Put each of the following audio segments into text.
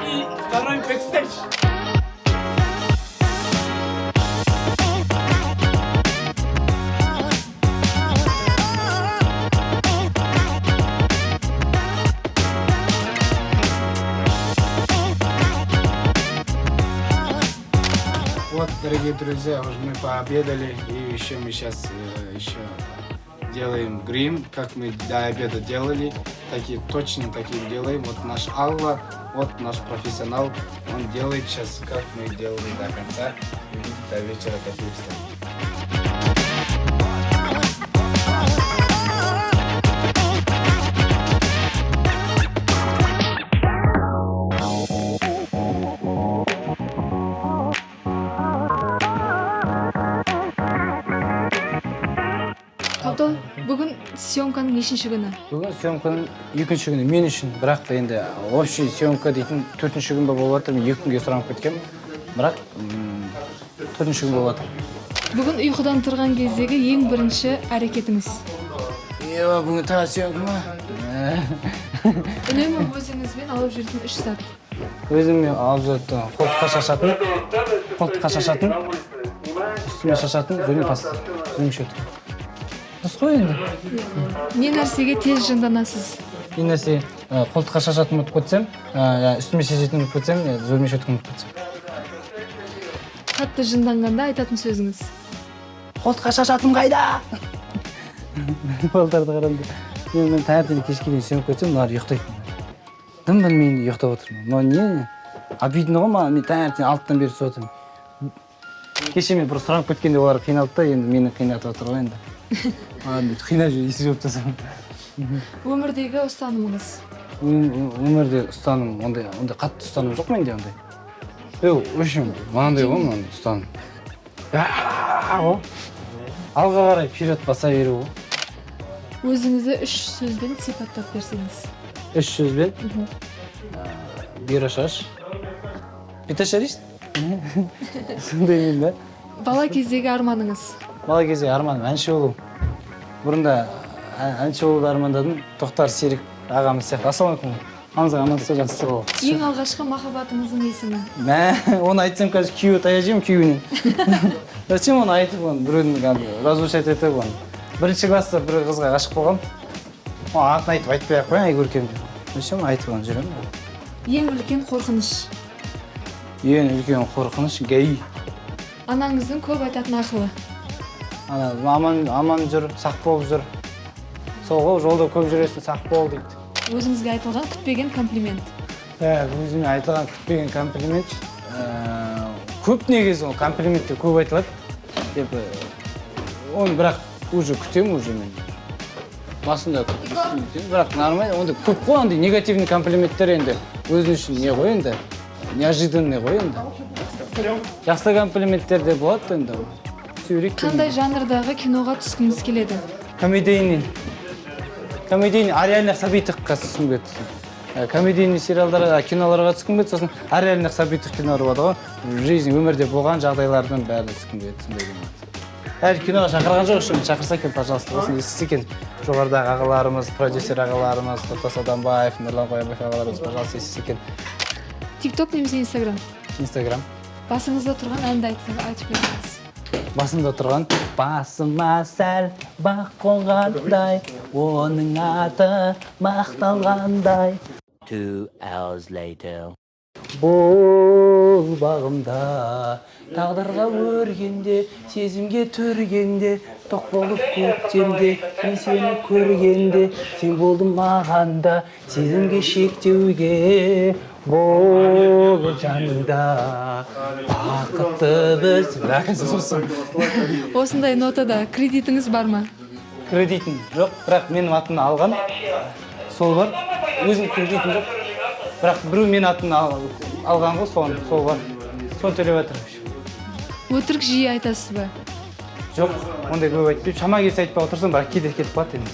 И второй бэкстейдж. Вот, дорогие друзья, уже мы пообедали, и еще мы сейчас еще делаем грим, как мы до обеда делали, такие точно такие делаем. Вот наш Алла, вот наш профессионал, он делает сейчас, как мы делали до конца, и будет до вечера такие стоять. Қабдол, бүгін съемканың нешінші күні? Бүгін съемканың екінші күні мен үшін, бірақ та енді общий съемка дейтін төртінші күн ба болып жатыр. Мен 2 күнге сұранып кеткенмін, бірақ төртінші күн болып жатыр. Бүгін ұйқыдан тұрған кездегі ең бірінші әрекетіңіз? Е, бүгін тағы съемка ма? Үнемі өзіңізбен алып жүретін үш зат? Өзіммен алып жүретін: қолтыққа шашатын, қолтыққа шашатын, үстіме шашатын, зубной паста, зубной щетка. Дұрыс қой енді. Не нәрсеге тез жынданасыз? Не нәрсе? Қолтыққа шашатын ұмытып кетсем, үстіме шашатын ұмытып кетсем, зубной щетка ұмытып кетсем. Қатты жынданғанда айтатын сөзіңіз? «Қолтыққа шашатыным қайда?» Балдарды қараңдар. Мен таңертең кешке дейін съемка өтсем, мыналар ұйықтайды, дым білмей ұйықтап отыр. Мынау не, обидно ғой маған. Мен таңертең 6-дан бері түсіп отырмын. Кеше мен бір сұранып кеткенде олар қиналды да, енді мені қинатып отыр ғой енді. Маған бүйтіп қинап жүр, есік жауып тастасам. Өмірдегі ұстанымыңыз? Өмірде ұстаным ондай қатты ұстаным жоқ менде ондай. В общем, мынандай ғой, мынандай ұстаным ғой: алға қарай, вперед баса беру ғой. Өзіңізді үш сөзбен сипаттап берсеңіз? Үш сөзбен? Бұйра шаш, бүйтіп дейсің, сондай мен да. Бала кездегі арманыңыз? Бала кезде арманым — әнші болу. Бұрында әнші болуды армандадым, Тоқтар Серік ағамыз сияқты. Ассалаумағалейкум, амансыз, амансыз, жақсы ғой. Ең алғашқы махаббатыңыздың есімі? Мә, оны айтсам, қазір күйеуі таяқ жеймін күйеуінен. Зачем оны айтып, оны біреудің кәдімгі разрушать етіп оны? Бірінші класста бір қызға ғашық болғанмын. Оның атын айтып, айтпай ақ қояйын, Айкөркем деп. Зачем айтып оны жүремін? Ең үлкен қорқыныш? Ең үлкен қорқыныш — ГАИ. Анаңыздың көп айтатын ақылы? Ана, аман, аман жүр, сақ болып жүр, сол ғой, жолда көп жүресің, сақ бол дейді. Өзіңізге айтылған күтпеген комплимент? Так, өзіме айтылған күтпеген комплимент көп негізі. Ол комплименттер көп айтылады деп, оны бірақ уже күтемін, уже мен басында күтемін, бірақ нормально. Ондай көп қой, андай негативный комплименттер енді өзің үшін не ғой енді, неожиданный ғой енді. Жақсы комплименттер де болады енді, сөйлейік. Қандай жанрдағы киноға түскіңіз келеді? Комедийный, комедийный, о реальных событиях түскім келеді. Комедийный сериалдарға, киноларға түскім келеді. Сосын о реальных событиях кинолар болады ғой, в жизни, өмірде болған жағдайлардың бәріне түскім келеді, сондай кино. Әлі киноға шақырған жоқ еще. Шақырса екен, пожалуйста, осыны естісе екен жоғарыдағы ағаларымыз, продюсер ағаларымыз, Тоқтас Адамбаев, Нұрлан Қоянбаев ағаларымыз, пожалуйста, естісе екен. Тик Ток немесе Инстаграм? Инстаграм. Басыңызда тұрған әнді айтып берсеңіз. Басымда тұрған: басыма сәл бақ қонғандай, оның аты мақталғандай. 2 hours later. Бұл бағымда тағдырға өргенде, сезімге түргенде, тоқ болып көктемде мен сені көргенде, сен болдың маған да сезімге шектеуге. Бол жаныңда бақытты біз. Осындай нотада кредитіңіз бар ма? Кредитім жоқ, бірақ менің атымнан алған сол бар. Өзім кредитім жоқ, бірақ біреу менің атымнан алған ғой, соны, сол бар, соны төлеп жатыр. Өтірік жиі айтасыз ба? Жоқ, ондай көп айтпаймын. Шама келсе айтпай отырсам, бірақ кейде кетіп қалады енді.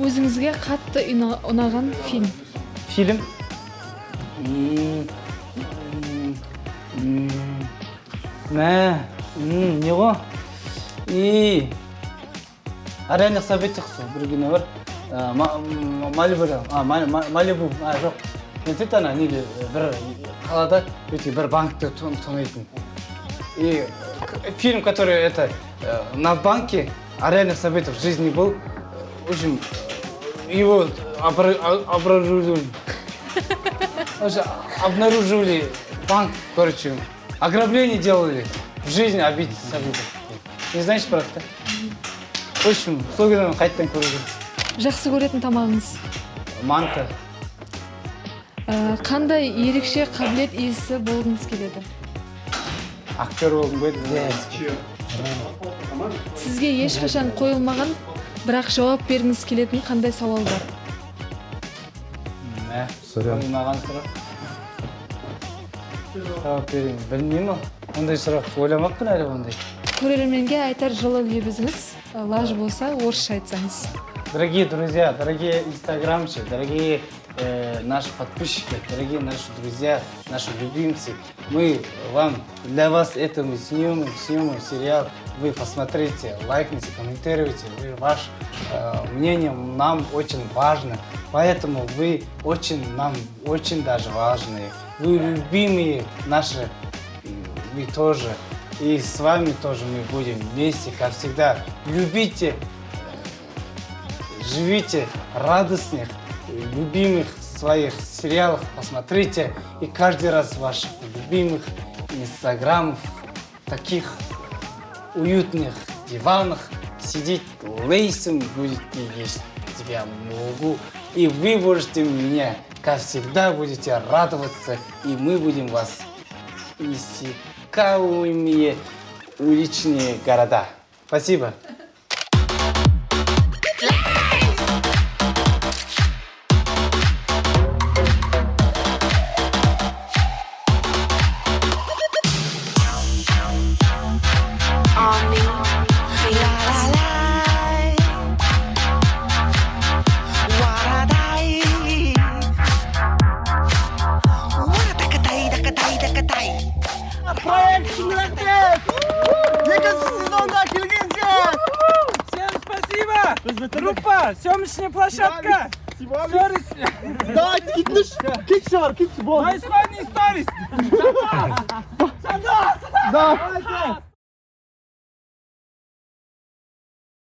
Өзіңізге қатты ұнаған фильм? Фильм. Мә, не ғой, и о реальных событиях сол бір кино бар. Малибу, а, Малибу, а, жоқ, Нетеді ана неде, бір қалада өте бір банкті тонайтын. И фильм, который это на банке, о реальных событиях в жизни был, в общем, его обнаружили. В общем, обнаруживали банк, короче, ограбление делали в жизни обидеть событий. Не знаешь, брат, да? В общем, сол киноны қайтадан көру керек. Жақсы көретін тамағыңыз? Манты. Қандай ерекше қабілет иесі болғыңыз келеді? Актер болғым келеді. Сізге ешқашан қойылмаған, бірақ жауап бергіңіз келетін қандай сауал бар? Мә, Сорян. қоймаған сұрақ. Жауап берейін. Білмеймін ол. Ондай сұрақ ойламаппын әлі ондай. Көрерменге айтар жылы лебізіңіз, лаж болса, орысша айтсаңыз. Дорогие друзья, дорогие инстаграмщики, дорогие наши подписчики, дорогие наши друзья, наши любимцы, мы вам, для вас это мы снимем сериал. Вы посмотрите, лайкните, комментируйте. Ваше мнение нам очень важно. Поэтому вы очень нам, очень даже важные. Вы любимые наши, вы тоже. И с вами тоже мы будем вместе, как всегда. Любите, живите радостных, любимых своих сериалов, посмотрите. И каждый раз ваших любимых инстаграмов, таких уютных диванах сидеть лейсом будете есть тебя могу. И вы можете меня, как всегда, будете радоваться, и мы будем вас иссякаемые уличные города. Спасибо. On me. La la la. Waradai. Waratakatai dakatai dakatai. Проект Шынырақбек! Екінші сезонда келгенше! Всем спасибо! Группа, съемочная площадка! Сторис! Давайте кетіңізші! Кетші бар, кетші, болды. Происходит сторис! Давайте!